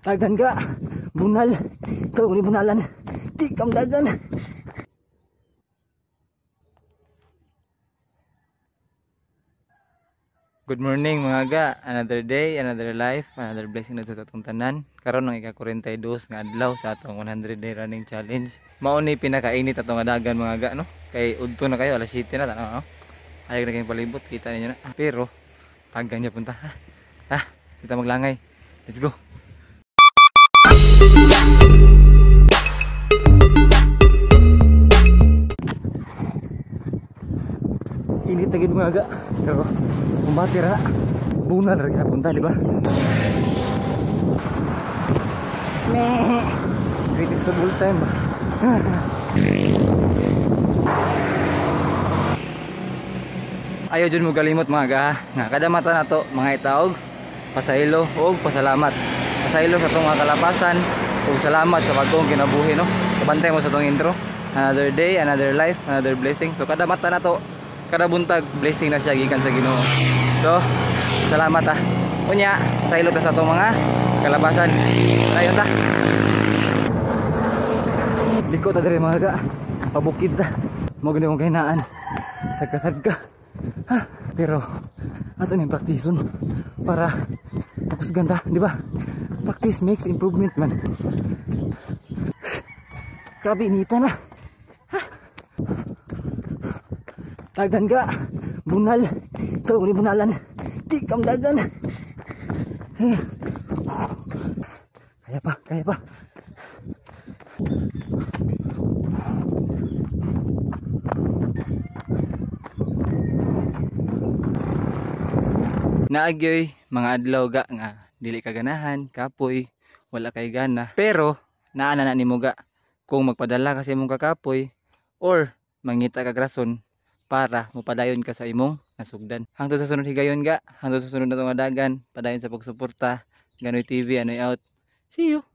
Dagan ka. Bunal. Ikaw ni bunalan. Di kam dagan. Good morning mga ga. Another day, another life, another blessing na sa atong tanan. Karon ang ika-42 nga adlaw sa atong 100 day running challenge. Mao ni pinakainit atong dagan mga ga, no? Kay udto na kayo, alas 7 na tanaw, no? Ayaw na kayong palibot, kita ninyo na. Pero tagan niya punta, ha? Ha? Kita maglangay. Let's go. Init na gid mga ga. Pero kumbati ra. Bunal ra gyud punta, di ba? Meh. Greatest of all time ba? Ayaw jud mo galimot mga ga, nga kada mata nato mga itaog pasaylo og pasalamat. Pasaylo sa atong mga kalapasan ug salamat sa bag-ong kinabuhi, no? Kabantay mo sa atong intro. Another day, another life, another blessing. So kada mata nato, kada buntag, blessing na siya gikan sa Ginoo. So salamat ha. Unya, pasaylo ta sa atong mga kalapasan. Tayo ta. Liko ta diri mga ga. Pabukid ta. Mo gani mong kahinaan. Sagka-sagka. Ha, pero ato ning praktison para makusgan ta, di ba? Practice makes improvement man. Grabe inita na. Ha? Dagan ka. Bunal. Ikaw ni bunalan. Di kam dagan. Kaya pa, kaya pa. Naagyoy mga adlaw ga nga dili ka ganahan, kapoy, wala kay gana. Pero naa na nimo ga kung magpadala ka sa imong kakapoy or mangita ka rason para mopadayon ka sa imong nasugdan. Hangtod sa sunod higayon ga, hangtod sa sunod na tong dagan, padayon sa pagsuporta. Ganoy TV, Anoy out. See you.